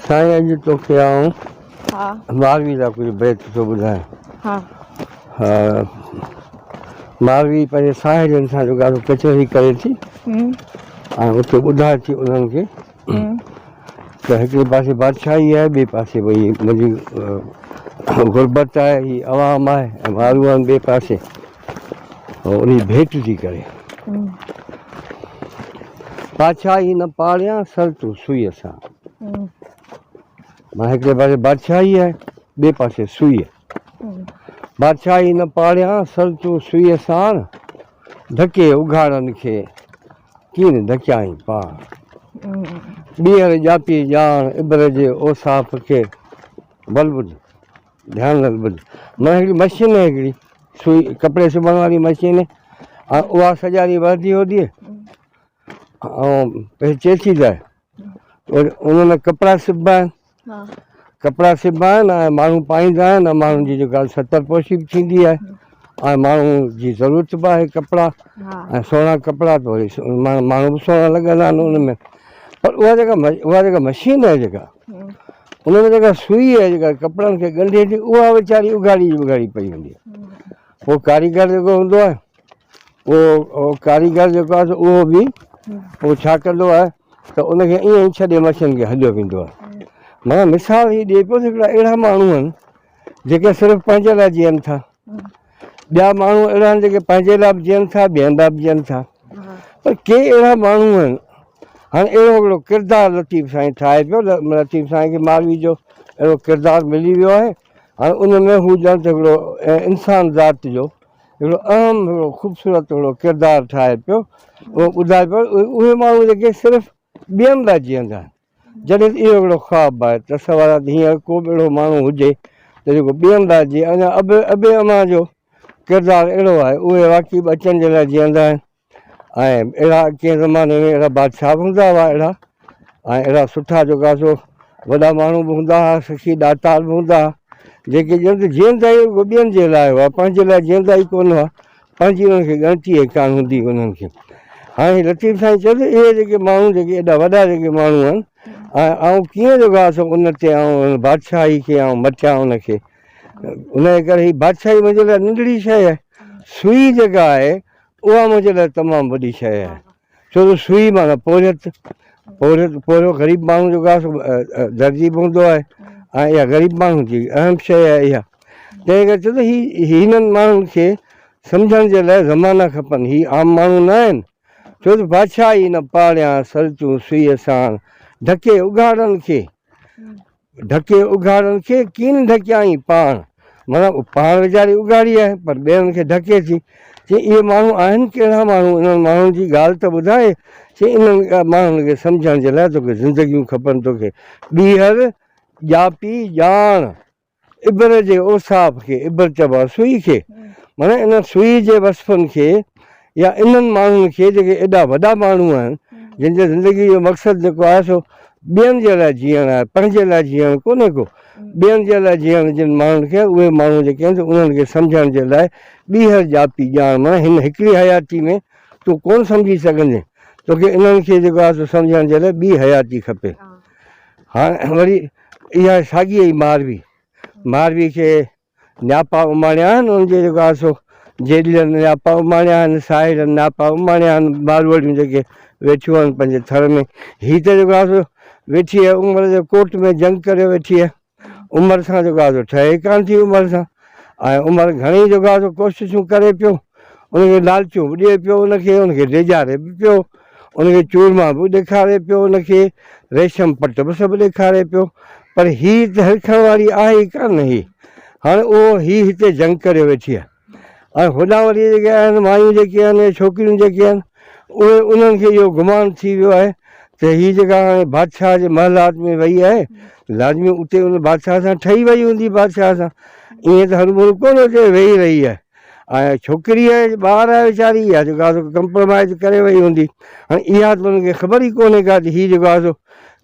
سائين اڄ توکي آئون ماروي جا ڪجهه بيت ٿو ٻڌايان. ها ماروي پنهنجي ساهيڙين سان جيڪا سو ڪچهري ڪري ٿي ۽ اتي ٻڌائي ٿي انهن کي ته هڪڙي پاسي بادشاهي آهي ٻئي پاسي ڀئي منهنجي غربت آهي هي عوام آهي ۽ مارو آهن ٻئي پاسي انهي ڀيٽ ٿي ڪري. بادشاهي نه پاڙيان سر تون سوئيء سان. مان هڪڙي پاسي بادشاهي آهي ٻئي پاسي سوئي. بادشاهي نه پاڙيان سر تون سوئيء ساڻ، ڌڪي اگهاڙن کي ڪين ڌڪيائين پاڻ. ٻيهر ڄاپي ڄاڻ عبر جي اوصاف کي، ول ٻڌ. ڌيان سان ٻڌ. معنيٰ هڪڙي مشين آهي هڪڙي سوئي ڪپڙي سبڻ واري مشين ۽ اها سڄاري وهندي هوندي ۽ چيچي جائي ان ۾ ڪپڙا سببا آهن ڪپڙا سببا آهن ۽ ماڻهو پائيندا آهن ۽ ماڻهن جي جيڪا ستر پوشي به ٿيندي آهي ۽ ماڻهو جي ضرورت به آهي ڪپڙا ۽ سهڻا ڪپڙا ته وري ماڻهو به سهڻا لڳندا آهن ان ۾ پر اها جيڪا اها جيڪا مشين آهي جيڪا ان ۾ جيڪا سوئي آهي جيڪا ڪپڙن کي ڳنڍي ٿي اها ويچاري اگهاڙي جي اگهاڙي پئي هوندي آهي پوء ڪاريگر جيڪو هوندو آهي اهو ڪاريگر جيڪو آهي اهو به پوء ڇا ڪندو آهي ته ان کي ائين ئي ڇڏي مشين کي هليو ويندو آهي معنيٰ مثال هي ڏئي پيو ته هڪڙا اهڙا ماڻهو آهن جيڪي صرف پنهنجي لاء جيئن ٿا ٻيا ماڻهو اهڙا آهن جيڪي پنهنجي لاء به جيئن ٿا ٻين لاء به جيئن ٿا پر ڪي اهڙا ماڻهو آهن هاڻي اهڙو هڪڙو ڪردار لطيف سائين ٺاهي پيو لطيف سائين کي ماروي جو اهڙو ڪردار ملي ويو آهي هاڻي ان ۾ هو ڄڻ ته هڪڙو انسان ذات جو هڪڙو اهم هڪڙو خوبصورت هڪڙو ڪردار ٺاهي پيو اهو ٻڌائي پيو اهي ماڻهو جيڪي صرف ٻين لاء جيئندا آهن جڏهن ته اهو هڪڙو خواب آهي، تصور آهي ته هينئر ڪو به اهڙو ماڻهو هجي ته جيڪو ٻين لاء جيئي. اڃا ابي ابي امان جو ڪردار اهڙو آهي، اهي واقعي ٻچن جي لاء جيئندا آهن ۽ اهڙا ڪنهن زماني ۾ اهڙا بادشاهه به هوندا هئا اهڙا ۽ اهڙا سٺا جيڪا سو وڏا ماڻهو به هوندا هئا، سخي ڏاتار به هوندا هئا، جيڪي ڄڻ ته جيئندا ئي رڳو ٻين جي لاء هئا، پنهنجي لاء جيئندا ئي ڪونه هئا. پنهنجي انهن کي ڳڻتي ئي ڪانه هوندي هئي انهن کي. هاڻي هي لطيف سائين چيو ته اهي جيڪي ماڻهو جيڪي ايڏا وڏا جيڪي ماڻهو آهن ۽ آئون ڪيئن جيڪو آهي سو ان تي آئون ان بادشاهي کي آئون مٽيان ان کي ان جي ڪري هي بادشاهي منهنجي لاء ننڍڙي شيء آهي سوئي جيڪا آهي اها منهنجي لاء تمام وڏي شيء آهي ڇو ته سوئي معنيٰ پورهيت، پورهيت پورهيو غريب ماڻهو جيڪو آهي سو درزي به هوندو آهي ۽ اها غريب ماڻهو جي اهم شيء آهي اها تنهن ڪري چئو ته هي هنن ماڻهن کي سمجهڻ جي لاء زمانا کپن هي عام ماڻهو نه آهن ڇو ته بادشاهه ئي نه پاڙيان سرتيون سوئيء ساڻ ڍڪي اگهاڙن کي ڍڪي اگهاڙن کي ڪين ڍڪيائين پاڻ، معنيٰ پاڻ ويچاري اگهاڙي آهي پر ٻين کي ڍڪي ٿي. چي اهي ماڻهو آهن ڪهڙا ماڻهو، انهن ماڻهن جي ڳالهه ته ٻڌاء. چي انهن ماڻهن کي سمجهڻ جي لاء توکي زندگيون کپن، توکي ٻيهر ڄاپي ڄاڻ. عبر جي اوصاف کي، عبر چئبو آهي سوئي کي، معنيٰ ان سوئي جي وصفن کي يا انهن ماڻهن کي جيڪي ايڏا وڏا ماڻهو آهن، جن جي زندگي جو مقصد جيڪو آهي سو ٻين جي لاء جيئڻ آهي، پنهنجي لاء جيئڻ ڪونهي ڪو، ٻين جي لاء جيئڻ جن ماڻهن کي اهي ماڻهو جيڪي آهن سو انهن کي سمجهڻ جي لاء ٻيهر ڄاپي ڄاڻ معنيٰ هن هڪڙي حياتي ۾ تون ڪونه سمجهي سگهندين، توکي انهن کي جيڪو آهي سو سمجهڻ جي لاء ٻي حياتي کپي. هاڻ وري اها ساڳي ئي ماروي، ماروي کي نياپا اماڻيا آهن، ان جي جيڪو آهي سو جيڏلن نياپا اماڻيا آهن، ساهڙن نياپا اماڻيا آهن، ماروئڙيون جيڪي ويٺيون آهن پنهنجي ٿر ۾، هي ته جيڪو آهي سو ويٺي آهي عمر جي ڪوٽ ۾ جنگ ڪريو ويٺي آهي، عمر سان جيڪو آهي سو ٺهي ڪانه ٿي عمر سان ۽ عمر گهڻي جيڪو آهي سو ڪوششون ڪري پيو، ان کي لالچون به ڏئي پيو، ان کي ان کي ڊيڄاري به پيو، ان کي چورما به ڏيکاري پيو، ان کي ريشم پٽ به سڀ ڏيکاري پيو، پر هي ته هرکڻ واري آهي ئي ڪانه هي. هاڻي اهو هي هتي جنگ ڪريو ويٺي آهي ۽ هوڏانهن وري جيڪي آهن مايون جيڪي آهن يا ڇوڪريون جيڪي آهن اهي انهن کي اهو گمان ٿي ويو آهي ته هي جيڪا هاڻي بادشاهه جي محلات ۾ وئي آهي لازمي اتي ان بادشاهه سان ٺهي وئي هوندي بادشاهه سان ائين ته هروڀرو ڪونه اتي ويهي رهي آهي ۽ ڇوڪري آهي ٻار آهي ويچاري اها جيڪو آهي سو ڪمپرومائز ڪري وئي هوندي هاڻي اها ته انهن کي خبر ئي ڪونهي ڪا ته هي جيڪو آهي سو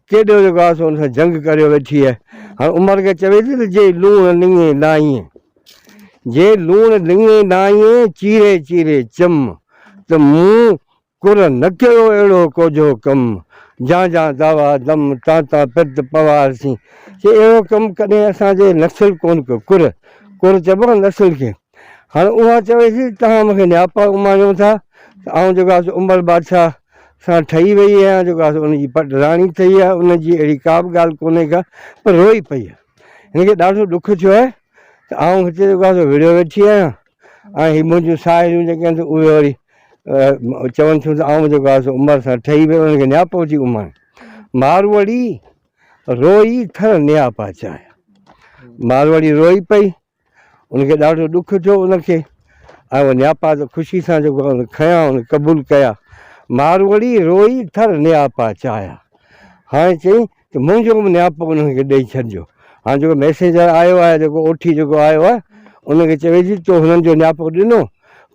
ڪيڏو جيڪو آهي سو ان سان جنگ ڪريو ويٺي آهي هاڻي عمر کي چوي ٿي ته جي لوڻ لڱي لائين جي لوڻ لڱي لائين چيري چيري چم ته مون ڪر نه ڪيو اهڙو ڪوجهو ڪم. جان جان دعويٰ دم، تان تان پرت پوار سين. چي اهڙو ڪم ڪڏهن اسان جي نسل ڪونه ڪيو. ڪر، ڪر چئبو آهي نسل کي. هاڻ اها چوي ٿي ته توهان مون کي نياپا اماڻيو ٿا ته آئون جيڪو آهي سو عمر بادشاهه سان ٺهي وئي آهيان، جيڪو آهي سو ان جي پٽ راڻي ٺهي آهي، ان جي اهڙي ڪا به ڳالهه ڪونهي ڪا، پر روئي پئي آهي. هن کي ڏاڍو ڏک ٿيو آهي ته آئون هتي جيڪو آهي سو وڙهيو ويٺي آهيان ۽ هي منهنجون ساهيڙيون جيڪي آهن سو اهي وري چون ٿيون ته آئون جيڪو آهي سو عمر سان ٺهي ويو، ان کي نياپو ٿي اماڻي. ماروئڙي روئي ٿر نياپا چاهيا. ماروئڙي روئي پئي، ان کي ڏاڍو ڏک ٿيو ان کي ۽ اهي نياپا ته خوشي سان جيڪو ان کنيا ان قبول ڪيا. ماروئڙي روئي ٿر نياپا چاهيا. هاڻي چئي ته منهنجو به نياپو انهن کي ڏئي ڇڏجو. هاڻي جيڪو ميسينجر آيو آهي جيڪو اوٺي جيڪو آيو آهي ان کي چوي ٿي تو هنن جو نياپو ڏنو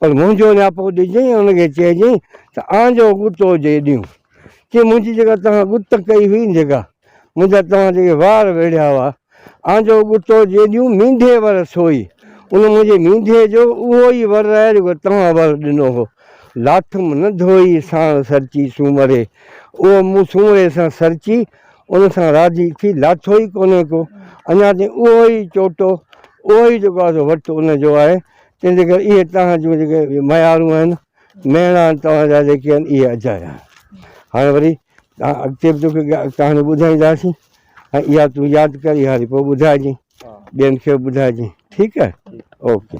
پر منهنجو نياپو ڏجئين ۽ ان کي چئجئين ته آنجو ڳتو جي ڏيون. چي منهنجي جيڪا توهان ڳت ڪئي هئي نه جيڪا منهنجا توهان جيڪي وار ويڙهيا هئا آنجو ڳتو جيڏيون مينڍي ور سوئي ان منهنجي مينڍي جو اهو ئي ور آهي جيڪو توهان ور ڏنو هو. لاٿم نه ڌوئي ساڻ سرچي سومري اهو مون سومري سان سرچي ان سان راضي ٿي لاٿو ئي ڪونهي ڪو اڃا تائين اهو ئي چوٽو اهو ئي جيڪو آهي سو وٽ ان جو آهي تنهن جي ڪري اهي توهان جون جيڪي ميارون آهن مهڻا آهن توهان جا جيڪي آهن اهي اجايا آهن. هاڻي وري توهان اڳتي به توکي ڪهاڻي ٻڌائينداسين ۽ اها تون ياد ڪر اها وري پوء ٻڌائجين ٻين کي به ٻڌائجين ٺيڪ آهي اوڪي.